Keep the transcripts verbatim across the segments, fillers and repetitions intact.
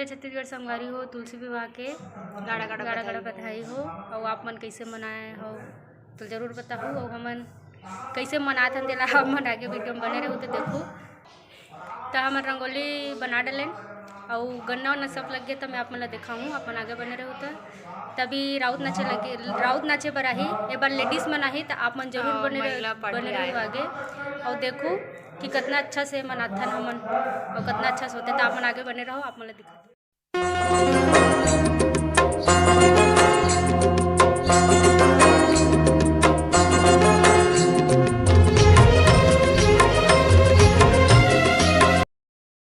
छत्तीसगढ़ संगवारी हो, तुलसी विवाह के गाड़ा गाड़ा गाड़ा गाड़ा बधाई हो। बधाई हो। अउ आप मन कइसे मनाए हो तो जरूर बताहू। अउ हमन कइसे मनाथन तेला आप मन आगे वीडियो में बने रहू तो देखू। त हमन रंगोली बना डलेन अउ गन्ना वन्ना सब लग गे, त मैं आप मन ला देखाहूँ, आप मन आगे बने रहू। त तभी राउत नाचे लगे, राउत नाचे बर आही, ए बार लेडीज मन आही, त आप मन जरूर हाँ, बने रह-, महिला पार्टी बने रहू आए। आगे अउ देखू कि कतना अच्छा से मनाथन हमन अउ कतना अच्छा से होथे। त आप मन आगे बने रहू, आप मन ला दिखाथन।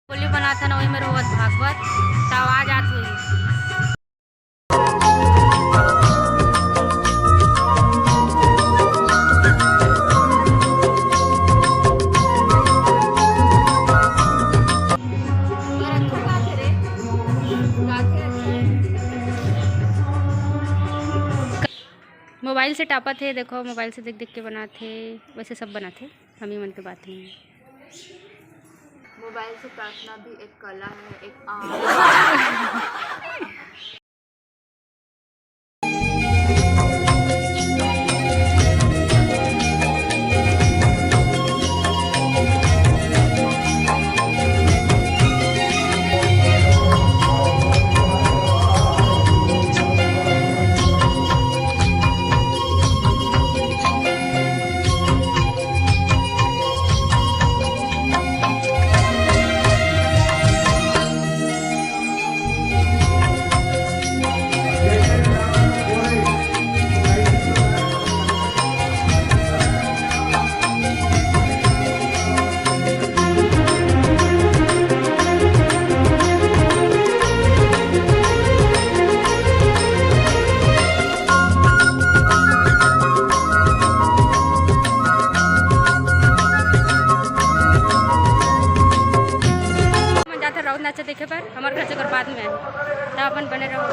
बोली बनाथन, ओही में रोवत भागवत, त आवाज आत होही। मोबाइल से टापत हे, देखो, मोबाइल से देख देख के बनात हे, वैसे सब बनात हे, हम ही मन के बात नहीं है। मोबाइल से काटना भी एक कला है, एक आर्ट। मन जाथे राउत नाचा देखे बर, हमर घर से ओकर बाद में आए, त अपन बने रहो।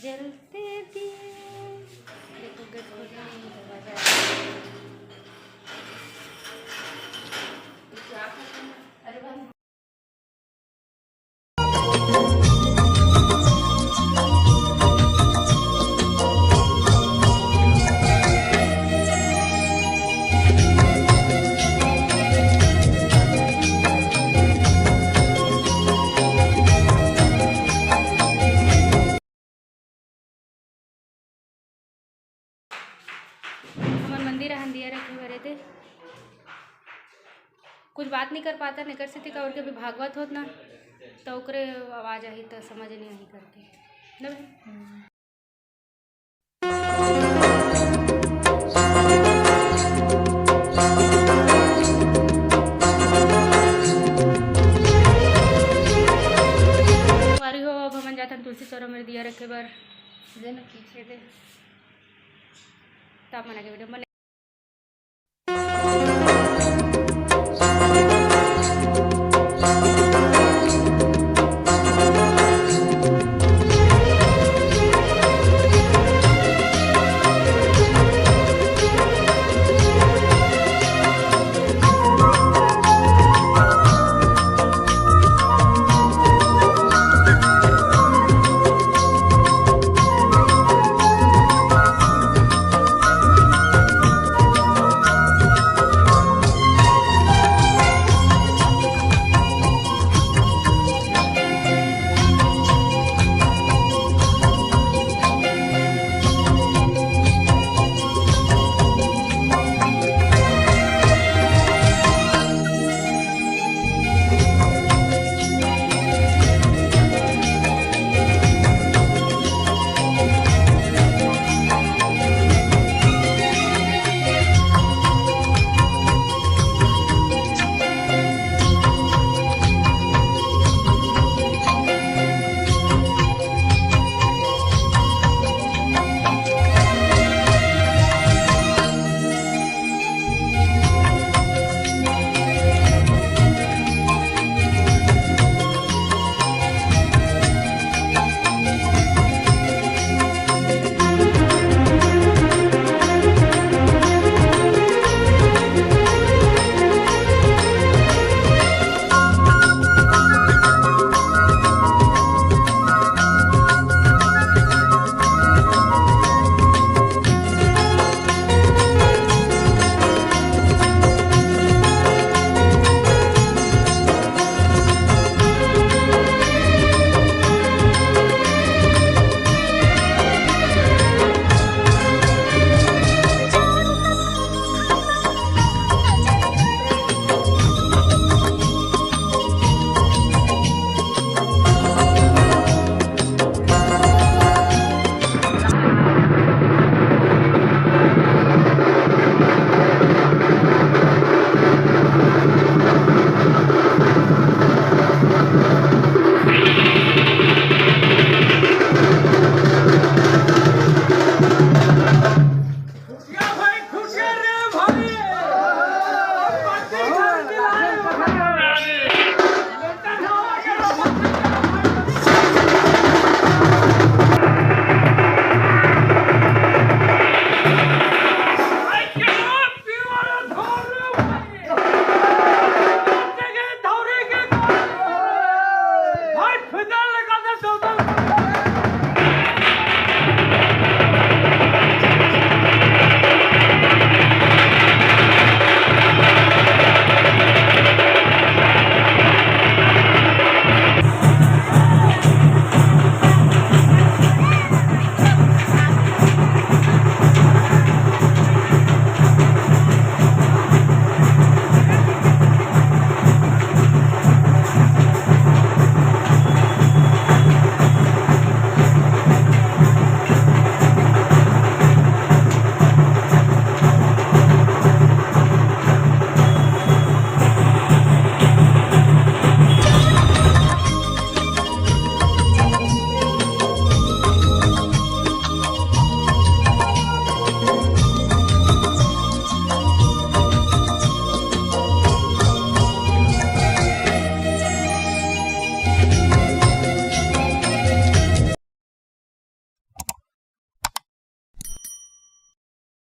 जलते दिए। देखो, गेट खोल के नहीं दरवाजा। अरे भाई। हमर मंदिर अहन दिया रखे बर एदे। कुछ बात नहीं कर पाता, एकर सेती काबर के अभी भागवत होत ना, त ओकरे आवाज आही त समझ नहीं आही करके। ना भाई? संगवारी हो, अब हमन जाथन तुलसी चौरा मेर दिया रखे बर। जेन पीछे दे। त आप मन आगे वीडियो में बने